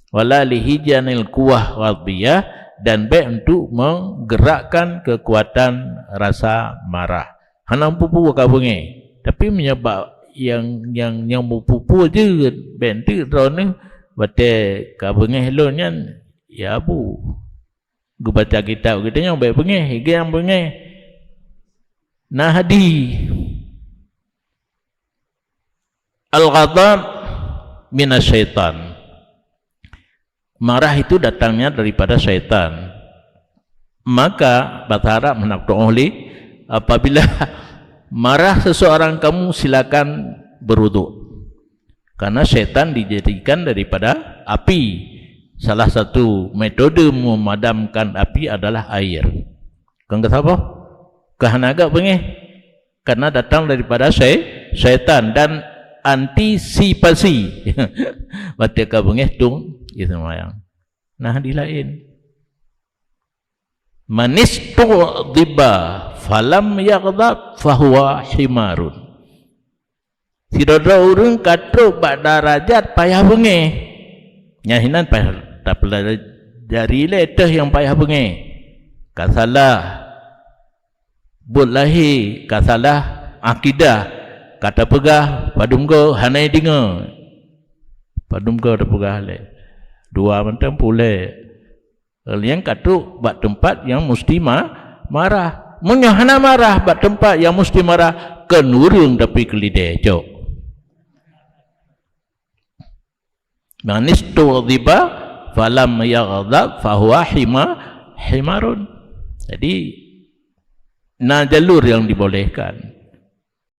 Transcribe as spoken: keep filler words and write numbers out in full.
Wala lihijanil quwwah ghadabiyah, dan bèk untuk menggerakkan kekuatan rasa marah. Hana peue-peue ka beungéh. Tapi meunyoe bak nyang, nyang, nyang meupeue-peue jeuet, bèk enteuk droeneuh watèe ka beungéh lôn nyan, ya bu. Geubaca kitab geutanyoe bèk beungéh, geuh nyang beungéh. Nah di Al-ghadab minasyaitan. Marah itu datangnya daripada syaitan. Maka bahasa Arab meunan tu'oh lé, apabila marah seseorang kamu, silakan berwuduk. Karena syaitan dijadikan daripada api. Salah satu metode memadamkan api adalah air. Kon keu saboh? Keu hana agak beungéh. Karena datang daripada syai-, syaitan dan antisipasi. Watèe ka beungéh tueng, ya seumayang. Nah di laén. Manistughdiba falam yaghdab fahuwa himarun. Sidroe-droe ureuëng ka trok bak darajat payah beungéh. Nyan hinan payah tapeulajari lé teuh nyang payah beungéh. Ka salah buet lahé, ka salah akidah, ka tapeugah padum goe hana deungoe. Padum goe tapeugah lé. Dua mantong puléh. Nyang ka trok bak teumpat nyang musti ma-, marah. Meunyoe hana marah bak teumpat nyang musti marah, kon ureuëng tapi keulidèe cok. Manistughdiba falam yaghdab fahuwa hima-, himarun. Jadi, na jalur yang dibolehkan.